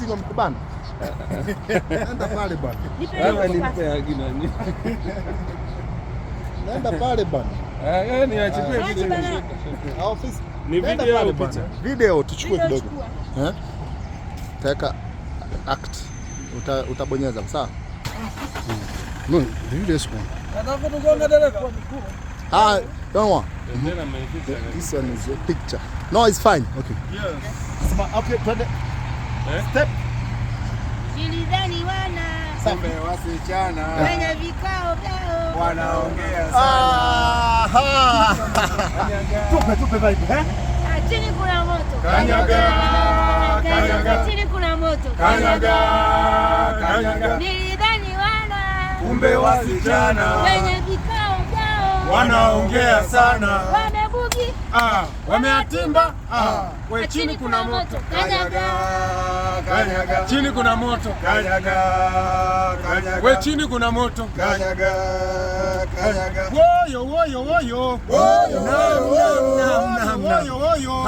Mzigo mkubana. Nenda pale bwana. Wewe nimpe haki nani? Nenda pale bwana. Ah, ni achukue video. Ah, ofisi. Ni Nenda video pale au bwana. picha? Video tuchukue Video kidogo. chukua. Eh? Taweka act. Utabonyeza sawa? No, the video is one. Ah, don't worry. Tena ameificha. This one is a picture. No, it's fine. Okay. Sema, okay, twende. Eh? Step. Nilidhani wana Safi. Wasichana wenye vikao vyao wanaongea Aha. Tupe tupe vibe, eh? Ah, chini kuna moto. Kanyaga, kanyaga. Chini kuna moto. Kanyaga, kanyaga. Nilidhani wana Kumbe wasichana wenye vikao vyao wanaongea sana. wamebugi Ah, wameatimba. Ah, we Ah, chini kuna moto. Kanyaga. Kanyaga, Chini kuna moto. kanyaga, kanyaga. We chini kuna moto. Kanyaga, kanyaga. Woyo woyo woyo. Naam, naam, naam. Woyo woyo.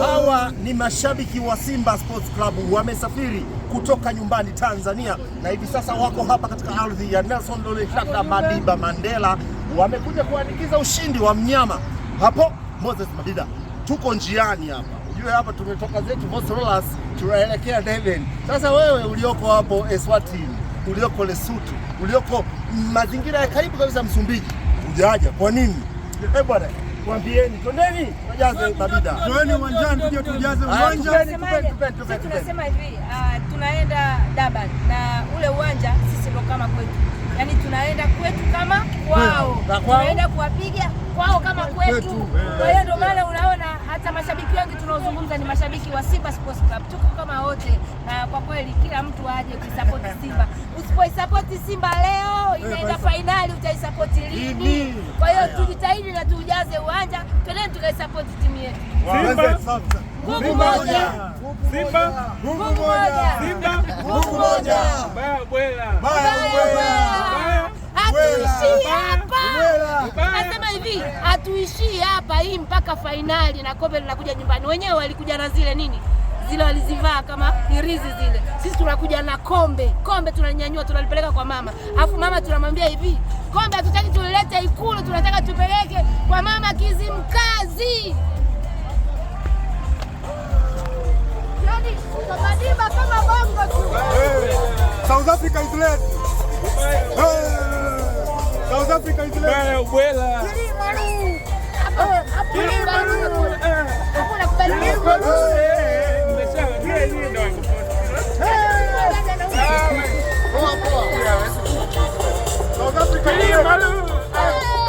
Hawa ni mashabiki wa Simba Sports Club, wamesafiri kutoka nyumbani Tanzania na hivi sasa wako hapa katika ardhi ya Nelson Rolihlahla Madiba Mandela. Wamekuja kuanikiza ushindi wa mnyama hapo Moses Mabida. Tuko njiani hapa, ujue hapa tumetoka zetu Vosloorus tunaelekea Durban. Sasa wewe ulioko hapo Eswatini, ulioko Lesotho, ulioko mazingira ya karibu kabisa Msumbiji, hujaja kwa nini? Eh bwana, mwambieni twendeni tujaze Mabida. Tueni uwanjani tuje tujaze Haya, uwanja. tupeni, Tunasemaje? tupeni, tupeni, tupeni, Sisi tupeni. tunasema hivi, tunaenda Durban na ule uwanja sisi ndo kama kwetu, yaani tunaenda kwetu kama kwao, Na kwao? tunaenda kuwapiga kwao kama kwetu. Kwa hiyo ndio maana unaona hata mashabiki wengi tunaozungumza ni mashabiki wa Simba Sports Club, tuko kama wote, na kwa kweli kila mtu aje kuisapoti Simba. Usipoisapoti Simba leo inaenda fainali, utaisapoti lini? Kwa hiyo tujitahidi na tuujaze uwanja, twendeni tukaisapoti timu yetu. Simba. Nguvu moja, Simba. nguvu moja, Simba. nguvu moja. Baya bwela. Baya. Hatuishii hapa. Baya. Nasema hivi, hatuishii hapa, hii mpaka fainali na kombe linakuja nyumbani. Wenyewe walikuja na zile nini zile walizivaa kama hirizi zile, sisi tunakuja na kombe. Kombe tunanyanyua tunalipeleka kwa mama, alafu mama tunamwambia hivi, kombe hatutaki tulilete Ikulu, tunataka tupeleke kwa mama Kizimkazi. Yani Madiba kama bongo tu. South Africa is led. Hey! South Africa is led. Baya bwela. Hapo hapo nakubali. Mmesha ndio ndio wangepost. Poa poa. South Africa is led.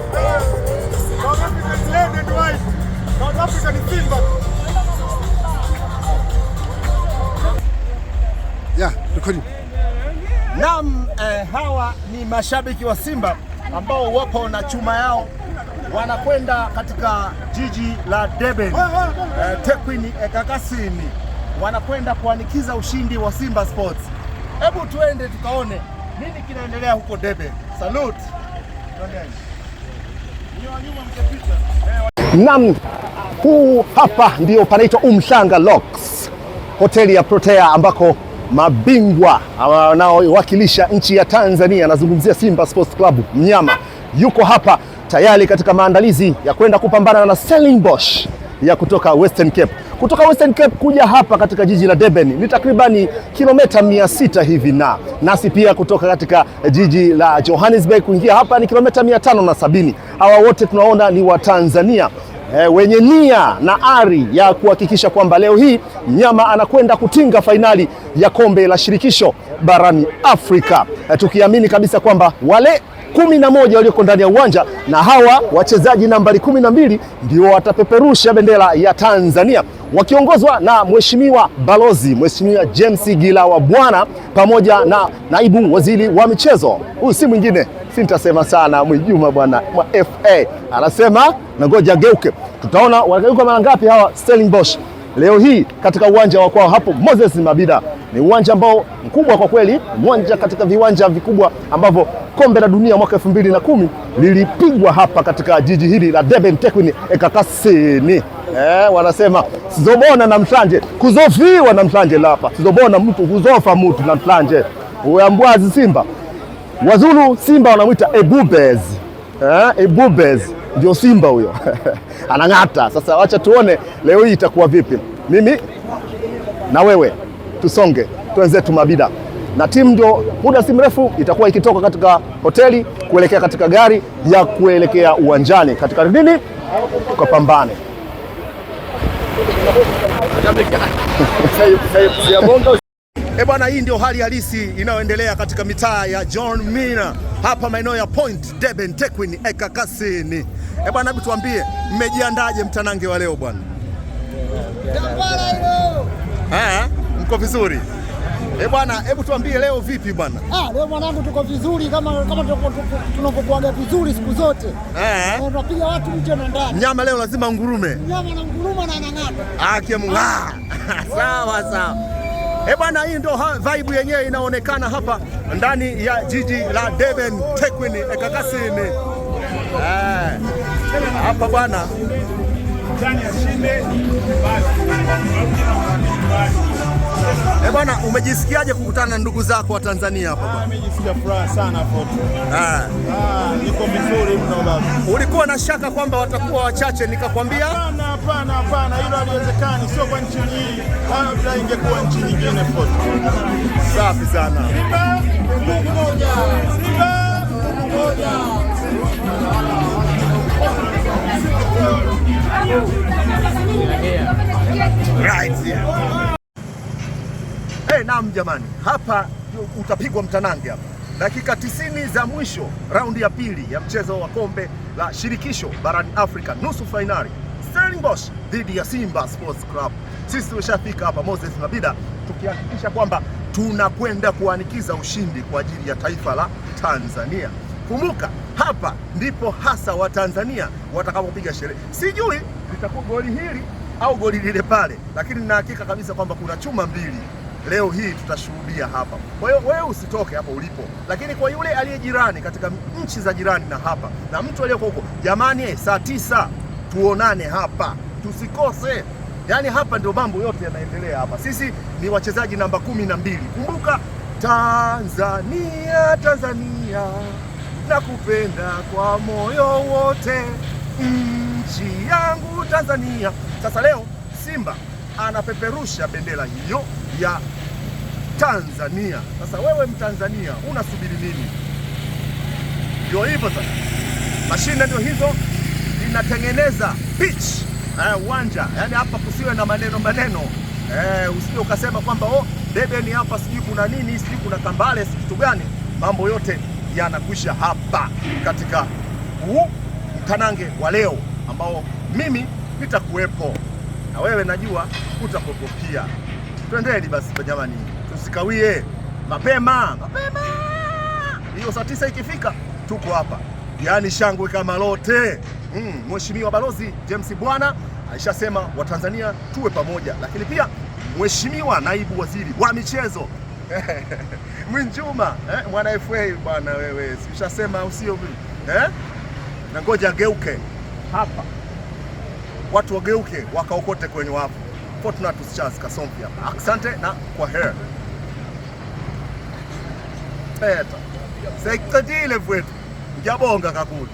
South Africa is red and white. South Africa ni Simba. Yeah, recording. Naam, hawa ni mashabiki wa Simba ambao wapo na chuma yao wanakwenda katika jiji la Durban, Tekwini Ekakasini, wanakwenda kuanikiza ushindi wa Simba Sports. Hebu tuende tukaone nini kinaendelea huko Durban. Salute. Twendeni. Naam, huu hapa ndio panaitwa Umhlanga Locks, hoteli ya Protea ambako mabingwa wanaowakilisha nchi ya Tanzania, nazungumzia Simba Sports Club, mnyama yuko hapa tayari katika maandalizi ya kwenda kupambana na Stellenbosch ya kutoka Western Cape. Kutoka Western Cape kuja hapa katika jiji la Durban ni takribani kilomita 600 hivi, na nasi pia kutoka katika jiji la Johannesburg kuingia hapa ni kilomita 570. Hawa wote tunaona ni Watanzania wenye nia na ari ya kuhakikisha kwamba leo hii mnyama anakwenda kutinga fainali ya kombe la shirikisho barani Afrika, tukiamini kabisa kwamba wale 11 walioko ndani ya uwanja na hawa wachezaji nambari 12 ndio watapeperusha bendera ya Tanzania wakiongozwa na Mheshimiwa Balozi Mheshimiwa James Gilawa Bwana pamoja na naibu waziri wa michezo, huyu si mwingine, sintasema sana, Mwinjuma bwana wa FA anasema na ngoja geuke, tutaona wanageuka mara ngapi hawa Stellenbosch leo hii katika uwanja wa kwao hapo Moses Mabida. Ni uwanja ambao mkubwa kwa kweli, uwanja katika viwanja vikubwa ambavyo kombe la dunia mwaka 2010 lilipigwa hapa katika jiji hili la Durban Thekwini Ekakasini. Wanasema sizobona namhlanje kuzofiwa namhlanje lapha, sizobona mtu kuzofa mtu namhlanje. Uyambwazi Simba Wazulu Simba wanamwita Ebubez. Ebubez ndio Simba huyo anang'ata. Sasa wacha tuone leo hii itakuwa vipi. Mimi na wewe tusonge twenzetu Mabida, na timu ndio muda si mrefu itakuwa ikitoka katika hoteli kuelekea katika gari ya kuelekea uwanjani katika nini, tukapambane. E bwana, hii ndio hali halisi inayoendelea katika mitaa ya John Mina hapa maeneo ya Point Durban Thekwini Ekakasini. E bwana, hebu tuambie mmejiandaje mtanange wa leo bwana? Mko vizuri? E bwana, hebu tuambie leo vipi bwana? Leo mwanangu tuko vizuri kama tunavyokuaga vizuri siku zote. Tunapiga watu nje na ndani. Mnyama leo lazima ngurume. Mnyama na nguruma na anang'ata. Akiamua. Sawa sawa. Eh bwana, hii ndio vibe yenyewe inaonekana hapa ndani ya jiji la Durban Thekwini Ekakasini. Hapa bwana Eh bwana, umejisikiaje kukutana na ndugu zako wa Tanzania hapa bwana? Nimejisikia furaha sana Foto. Niko vizuri mno baba. Ulikuwa na shaka kwamba watakuwa wachache nikakwambia? Hapana, hapana, hapana, hilo haliwezekani, sio kwa nchi hii, labda ingekuwa nchi nyingine Foto. Safi sana. Simba Mungu moja. Simba Mungu moja. Right yeah. Hey, naam jamani, hapa utapigwa mtanange hapa. Dakika 90 za mwisho raundi ya pili ya mchezo wa kombe la shirikisho barani Afrika nusu fainali, Stellenbosch dhidi ya Simba Sports Club. Sisi tumeshafika hapa Moses Mabida tukihakikisha kwamba tunakwenda kuanikiza ushindi kwa ajili ya taifa la Tanzania. Kumbuka hapa ndipo hasa wa Tanzania watakapopiga sherehe. Sijui litakuwa goli hili au goli lile pale, lakini nina hakika kabisa kwamba kuna chuma mbili leo hii tutashuhudia hapa. Kwa hiyo wewe usitoke hapo ulipo, lakini kwa yule aliye jirani katika nchi za jirani na hapa na mtu aliyeko huko, jamani, saa 9 tuonane hapa, tusikose. Yaani hapa ndio mambo yote yanaendelea hapa. Sisi ni wachezaji namba 12. Kumbuka Tanzania, Tanzania nakupenda kwa moyo wote, nchi yangu Tanzania. Sasa leo Simba anapeperusha bendera hiyo ya Tanzania. Sasa wewe Mtanzania unasubiri nini? Ndio hivyo sasa. Mashine ndio hizo zinatengeneza pitch, uwanja. Yaani hapa kusiwe na maneno maneno. Usije ukasema kwamba oh, Durban hapa sijui kuna nini, sijui kuna kambale, sijui kitu gani. Mambo yote yanakwisha hapa katika huu mtanange wa leo ambao mimi nitakuwepo na wewe najua utakuwepo pia. Twendeni basi jamani, tusikawie, mapema mapema. Hiyo saa 9 ikifika tuko hapa, yaani shangwe kama lote. Mheshimiwa Balozi James Bwana alishasema Watanzania tuwe pamoja, lakini pia Mheshimiwa Naibu Waziri wa Michezo Mwinjuma, mwana FA bwana, wewe ushasema usio na ngoja ageuke hapa, watu wageuke wakaokote kwenye wavu. Fortunatus Charles Kasomfi hapa. Asante na kwa heri. Peta. Sekadile vwetu. Ngiyabonga kakhulu.